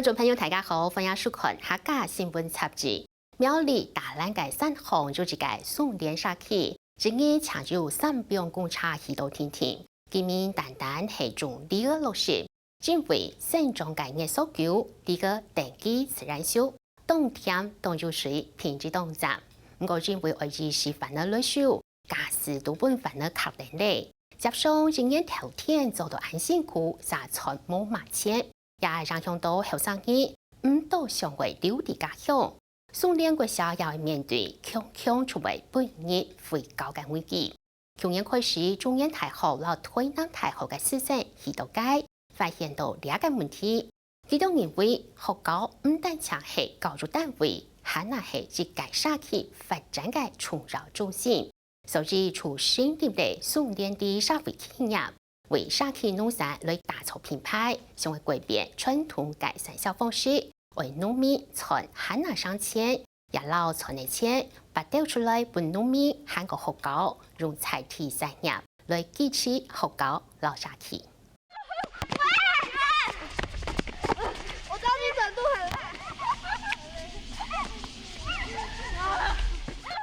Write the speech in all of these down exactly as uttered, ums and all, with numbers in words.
觀眾朋友，大家好，歡迎收看客家新聞雜誌。苗栗大蘭个山項有一个松年社區，一日常有三班公車去到停停，居民單單係種梨仔落食，因為山中个熱所久，梨仔登記自然熟，當甜當有水，品質當讚。毋過因為愛一時煩惱來收， 駕駛都分煩惱較等咧。接上一年頭天做到恁辛苦，煞賺無麼錢，也影響到後生人，毋多想會留在家鄉。松年國小也會面對強強就會分日回校个危機。舊年開始，中原大學摎台南大學个師生去到該，發現到這个問題。 佢兜認為，學校毋單淨係教育單位，還係一个社區發展个重要中心。所以，就成立了松年里社會企業，為社區農產來打造品牌，想愛改變傳統个產銷方式，為農民賺還係省錢，也摎賺个錢，撥兜出來分農民還過學校，用在地產業來支持學校摎社區。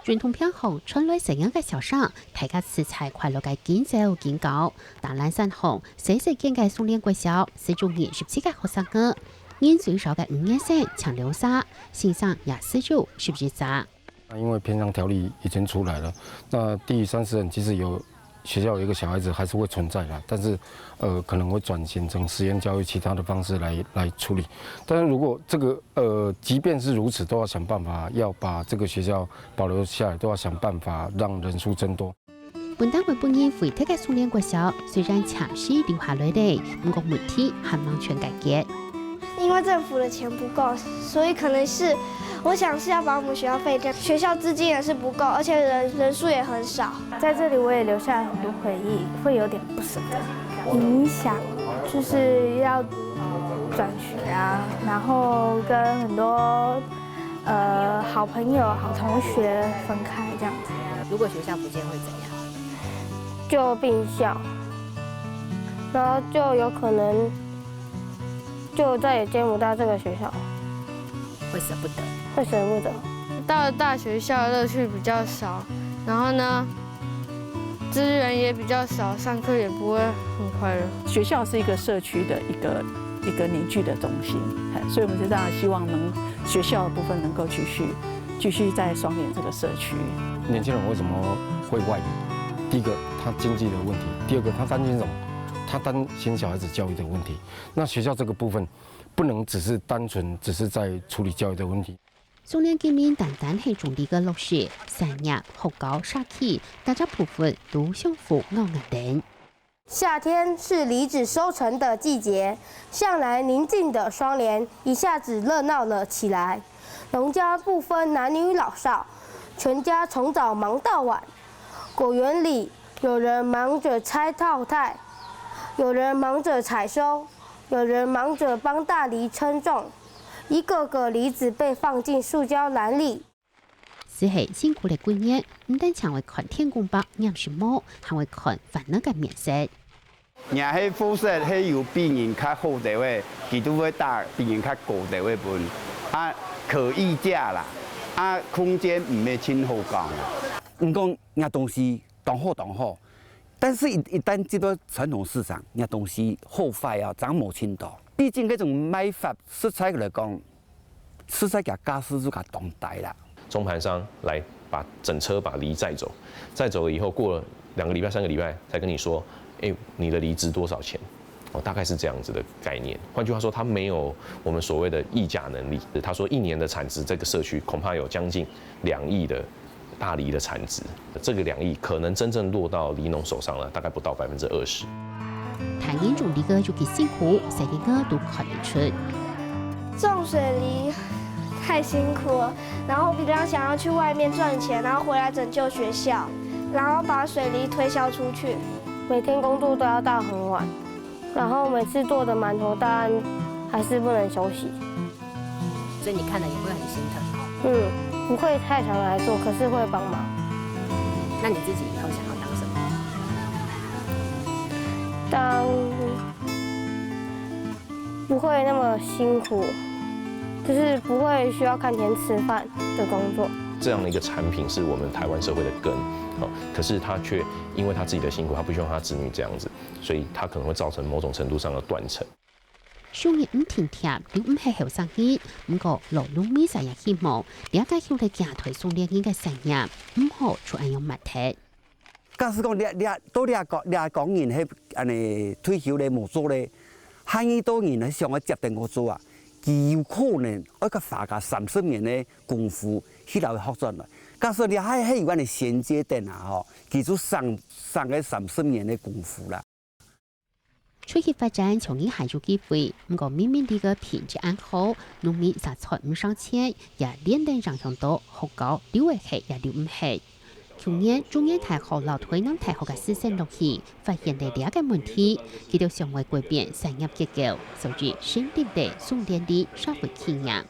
轉動屏項傳來細人个笑聲，大家實在快樂个緊走緊搞。大蘭山項，細細間个松年國小，十九人十七个學生仔，人最少个五年生淨兩儕，先生也十九、十一隻。 那因為偏鄉條例已經出來了，那低於三十人，其實有學校有一個小孩子還是會存在啦，但是，呃，可能會轉型成實驗教育其他的方式來，來處理。但是如果這個，呃，即便是如此，都要想辦法要把這個學校保留下來，都要想辦法讓人數增多。 本單位本人會讀个松年國小，雖然暫時留下來咧，毋過問題還吂全解決。因為政府的錢不夠，所以可能是，我想是要把我們學校廢掉。學校資金也是不夠，而且人，人數也很少。在這裡我也留下了很多回憶，會有點不捨得。影響就是要轉學啊，然後跟很多，呃，好朋友、好同學分開這樣子。如果學校不見會怎樣？ 就併校，然後就有可能就再也見不到這個學校，會捨不得。會捨不得。到了大學校，樂趣比較少，然後呢，資源也比較少，上課也不會很快樂。學校是一個社區的一個，一個凝聚的中心，嘿，所以我們是當然希望能，學校的部分能夠繼續，繼續在雙連這個社區。年輕人為什麼會外移？第一個，他經濟的問題；第二個，他擔心什麼？他擔心小孩子教育的問題。那學校這個部分，不能只是單純只是在處理教育的問題。松年居民單單係種梨仔落食，產業、學校、社區，大隻部分都相互咬牙等。 夏天是梨子收成的季節，向來寧靜的雙連一下子熱鬧了起來。農家不分男女老少，全家從早忙到晚。果園裡，有人忙著拆套袋，有人忙著採收，有人忙著幫大梨稱重。一個個梨子被放進塑膠籃裡， 就係辛苦了幾年，毋單淨會看天公伯拈什麼，還會看煩惱个面色。若係貨色係有比人較好兜个，佢都會打比人較高兜个分。啊，可議價啦，啊，空間毋係盡好講啦。毋講若東西當好當好，但是一，一旦接到傳統市場，若東西好壞啊，正無盡多。畢竟該種賣法實在來講， 實在佢價數就較當低啦。中盤商來把整車把梨載走，載走了以後，過了兩個禮拜、三個禮拜才跟你說，哎，你的梨值多少錢？哦，大概是這樣子的概念。換句話說，他沒有我們所謂的議價能力。他說一年的產值，這個社區恐怕有將近兩億的大梨的產值，這個兩億可能真正落到梨農手上了，大概不到百分之二十。大人種梨仔有幾辛苦，細人仔都看得出。種水梨太辛苦了，然後平常想要去外面賺錢，然後回來拯救學校，然後把水梨推銷出去。每天工作都要到很晚，然後每次做得滿頭大汗，還是不能休息。 所以你看了也會很心疼哦。嗯，不會太常來做，可是會幫忙。那你自己以後想要當什麼？當不会那么辛苦，就是不会需要看天吃饭的工作。这样的一个产品是我们台湾社会的根，哦，可是它却因为他自己的辛苦，他不希望他子女这样子，所以他可能会造成某种程度上的断层。收入毋定定，留毋核後生人，毋過老農民儕也希望，這个兄弟行台送獵人个產業，毋好就恁樣滅忒。 假使講這這到這个這个人係恁呢退休咧無做咧，還遇到人係想愛接等𠊎做啊，佢有可能愛較花个三十年个功夫去摎佢學轉來。假使這還係有恁呢銜接等啊吼，佢就省省个三十年个功夫啦。 出去發展當然還有機會，毋過明明這个品質恁好，農民實在毋省錢，也連連影響到學校留仔核也留毋核。舊年，中原大學摎台南大學个師生落去，發現了這个問題，佢兜想愛改變產業結構，所以成立了送電力社會企業。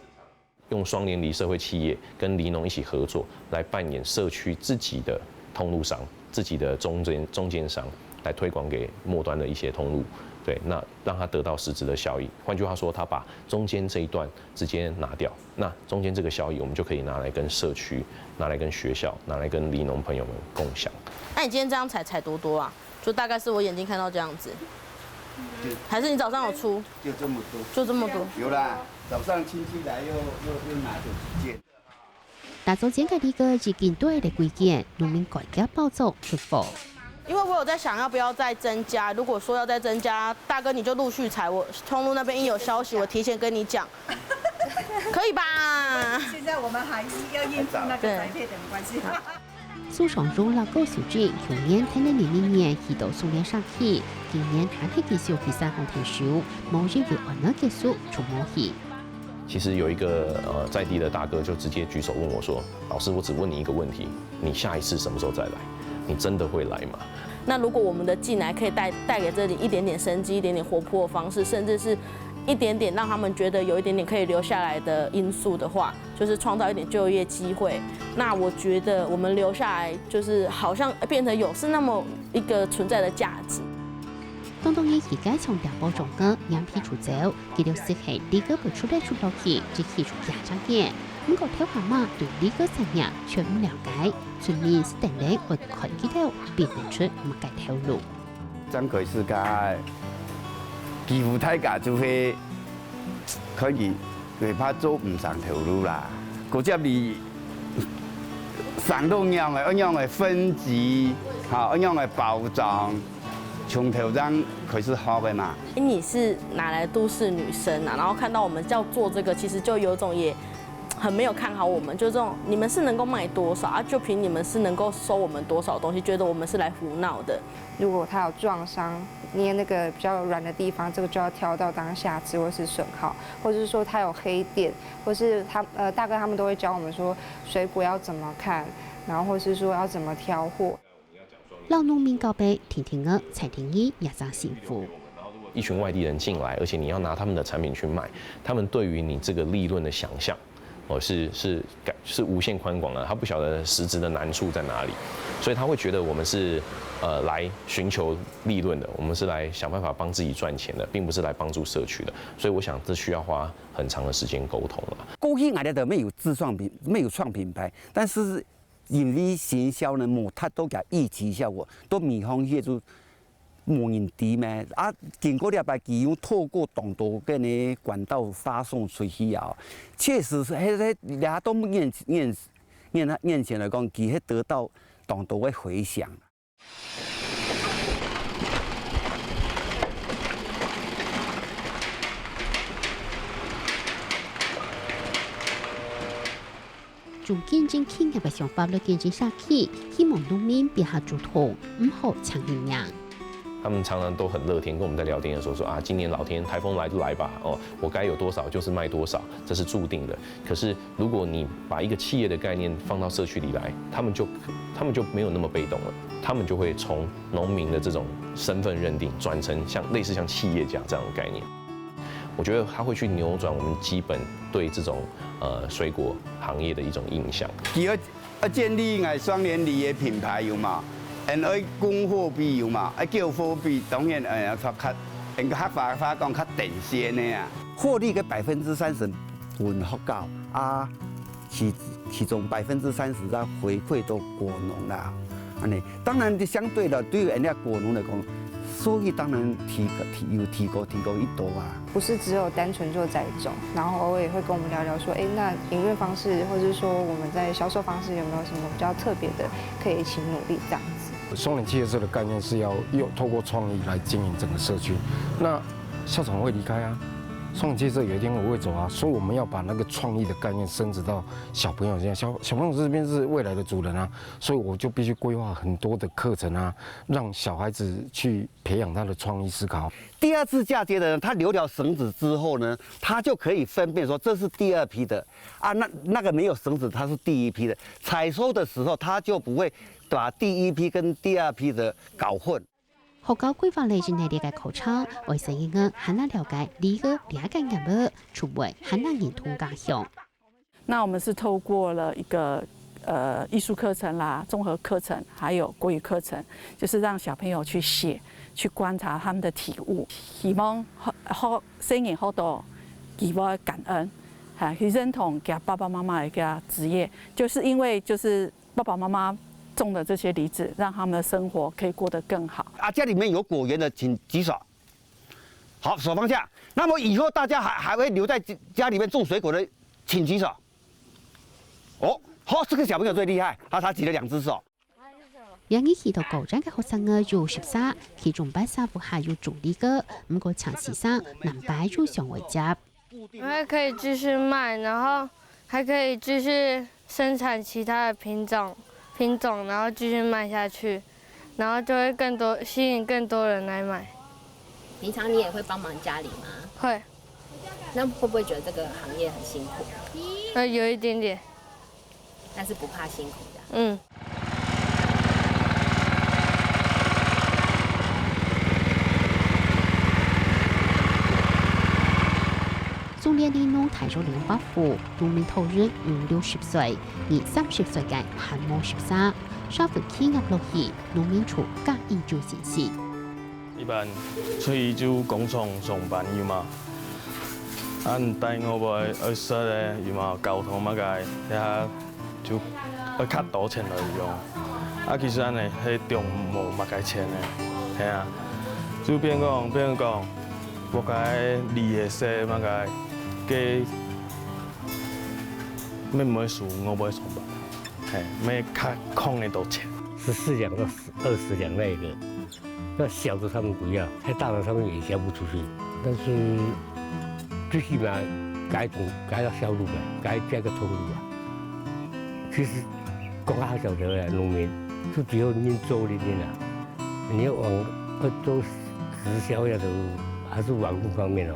用雙連里社会企业跟里农一起合作，来扮演社区自己的通路商、自己的中间中间商，来推广给末端的一些通路。对，那让他得到实质的效益。换句话说，他把中间这一段直接拿掉，那中间这个效益，我们就可以拿来跟社区、拿来跟学校、拿来跟里农朋友们共享。那你今天这样采采多多啊？就大概是我眼睛看到这样子，还是你早上有出？就这么多，就这么多。有啦。 早上亲戚来又又又拿走几件。打造前个這个已經堆了幾件，農民趕緊包裝出貨。因為我有在想要不要再增加，如果說要再增加，大哥你就陸續採，我通路那邊一有消息，我提前跟你講，可以吧？現在我們還要應付那個宅配等關係。蘇尚榮摎高秀珍舊年跈等年年去到送電社區，今年還係繼續去山項𢯭手，無因為案件結束就無去。 其实有一个呃在地的大哥就直接举手问我说：“老师，我只问你一个问题，你下一次什么时候再来？你真的会来吗？”那如果我们的进来可以带带给这里一点点生机、一点点活泼的方式，甚至是一点点让他们觉得有一点点可以留下来的因素的话，就是创造一点就业机会。那我觉得我们留下来，就是好像变成有是那么一个存在的价值。 當多人去街上領包裝个，眼皮就走，佢兜識係這个會出來出落去，只去就幾隻件。毋過頭下嘛對這个產業全毋了解，村民斯等人會看佢兜，辨認出麼个頭路。張開始个，幾乎大家就會看佢，會怕做毋成頭路啦。過接你 想到仰个，愛仰个分級，哈，愛仰个包裝，從頭正開始學个嘛。你是哪來都市女生啊？然後看到我們要做這個，其實就有種也很沒有看好我們，就這種你們是能夠賣多少啊？就憑你們是能夠收我們多少東西，覺得我們是來胡鬧的。如果他有撞傷，捏那個比較軟的地方，這個就要挑到當下肢或是損耗，或者是說他有黑點，或是他呃大哥他們都會教我們說水果要怎麼看，然後或是說要怎麼挑貨。 摎農民交陪，天天个採電力也正辛苦。一群外地人进来，而且你要拿他们的产品去卖，他们对于你这个利润的想象，哦，是是感是无限宽广的，他不晓得实质的难处在哪里，所以他会觉得我们是呃来寻求利润的，我们是来想办法帮自己赚钱的，并不是来帮助社区的。所以我想这需要花很长的时间沟通了。过去俺家都没有自创品，没有创品牌，但是因为行销呢，没达到个预期效果，都米方业主无人知咩。啊，经过了拜，佢又透过当多个呢管道发送出去啊，确实是，迄迄，了到面面面面前来讲，佢迄得到当多个回响。 從經營企業个想法來經營社區，希望農民別下主動，毋好請人命。他们常常都很乐天，跟我们在聊天的时候说啊，今年老天台风来就来吧，哦，我该有多少就是卖多少，这是注定的。可是如果你把一个企业的概念放到社区里来，他们就他们就没有那么被动了，他们就会从农民的这种身份认定转成像类似像企业家这样的概念。我觉得他会去扭转我们基本对这种呃水果行业的一种印象。佢愛愛建立𠊎双连梨个品牌有嘛？恁愛供货比有嘛？愛叫货比，當然愛發較用个客話話講較定時个啊，獲利个百分之三十分學校啊，其其中百分之三十再回饋到果農啦。安尼，當然相對的，對於人家果農來講，收益當然提提有提高提高一多啊。不是只有單純做栽种，然后偶尔也会跟我们聊聊说，哎，那营运方式，或者是说我们在销售方式有没有什么比较特别的，可以一起努力这样子。松林企业社的概念是要用透过创意来经营整个社区。那校长会离开啊，松林企业社有一天我会走啊，所以我们要把那个创意的概念升值到小朋友身上。小小朋友这边是未来的主人啊，所以我就必须规划很多的课程啊，让小孩子去培养他的创意思考。第二次嫁接的人，他留条绳子之后呢，他就可以分辨说这是第二批的啊，那那个没有绳子，他是第一批的。采收的时候，他就不会把第一批跟第二批的搞混。學校規劃了一系列个課程，愛細人仔還較了解梨仔這个業務，就會還較認同家鄉。那我们是透过了一个呃艺术课程啦、综合课程，还有国语课程，就是让小朋友去写、去观察他们的体悟，希望好好生意好多，希望感恩，哈，去认同给爸爸妈妈的一个职业，就是因为就是爸爸妈妈种的这些梨子，让他们的生活可以过得更好。啊，家里面有果园的，请举手。好，手放下。那么以后大家还还会留在家里面种水果的，请举手。哦，好，这个小朋友最厉害，他他举了两只手。兩日去到高站个學生仔有十儕，其中八儕屋下有種梨仔，毋過請先生南擺有想愛接。因为可以继续卖，然后还可以继续生产其他的品种，品种，然后继续卖下去，然后就会更多吸引更多人来买。平常你也会帮忙家里吗？会，那会不会觉得这个行业很辛苦？呃，有一点点。但是不怕辛苦的。嗯。松林梨農大約兩百戶，農民大約五六十歲，二三十歲个還無十儕。社會企業落去，農民就加緊做生意。 一般出去就工廠上班有嘛，啊，你帶外背愛食个有嘛，交通麼个，遐就愛較多錢來用。啊，其實恁呢，係中無麼个錢个，係啊，就變講，變講，我个利个事麼个，个，乜毋會輸外背上班，係，乜較空个多錢。十四兩到二十兩那一个。 那小的他们不要，太大的他们也销不出去。但是最起码改种，改到销路嘛，改加个通路啊。其实讲好晓得啦，农民就只有恁做恁个啦。你要往要做直销呀，都还是网络方面哦，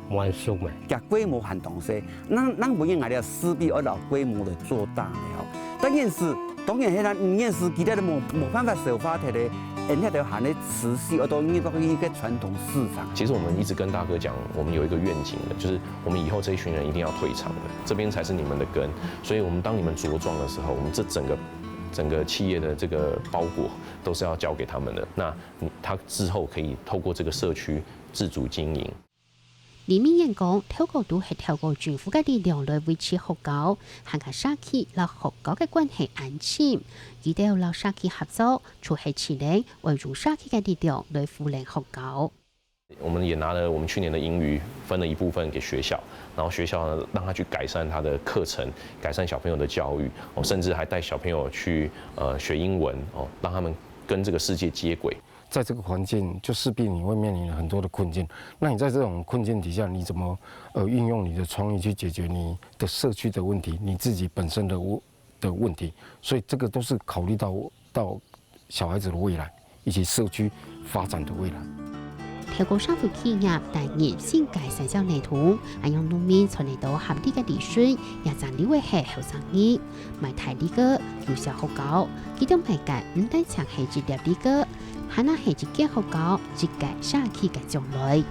蛮熟嘛。个规模很大細，咱咱本应该个势必要拿规模来做大了。但现实，当然现在现实其他都没没办法消化掉的，人家都还在持续要到一个一个传统市场。其实我们一直跟大哥讲，我们有一个愿景的，就是我们以后这一群人一定要退场的，这边才是你们的根。所以我们当你们茁壮的时候，我们这整个整个企业的这个包裹都是要交给他们的。那你他之后可以透过这个社区自主经营。 李明燕講，頭過都係透過政府个力量來維持學校，還較社區摎學校个關係恁深。佢兜摎社區合作，就係盡量愛用社區个力量來扶持學校。我们也拿了我们去年的盈余，分了一部分给学校，然后学校呢，让他去改善他的课程，改善小朋友的教育，哦，甚至还带小朋友去呃学英文，哦，让他们跟这个世界接轨。在这个环境，就势必你会面临很多的困境。那你在这种困境底下，你怎么呃运用你的创意去解决你的社区的问题，你自己本身的问的问题？所以这个都是考虑到到小孩子的未来以及社区发展的未来。透過社會企業帶入新个產銷系統，恁樣農民賺得到合理个利潤，也賺利个係後生人。賣大梨个有小學校，其中賣个毋單淨係一粒梨个，還係一間學校、一个社區个將來。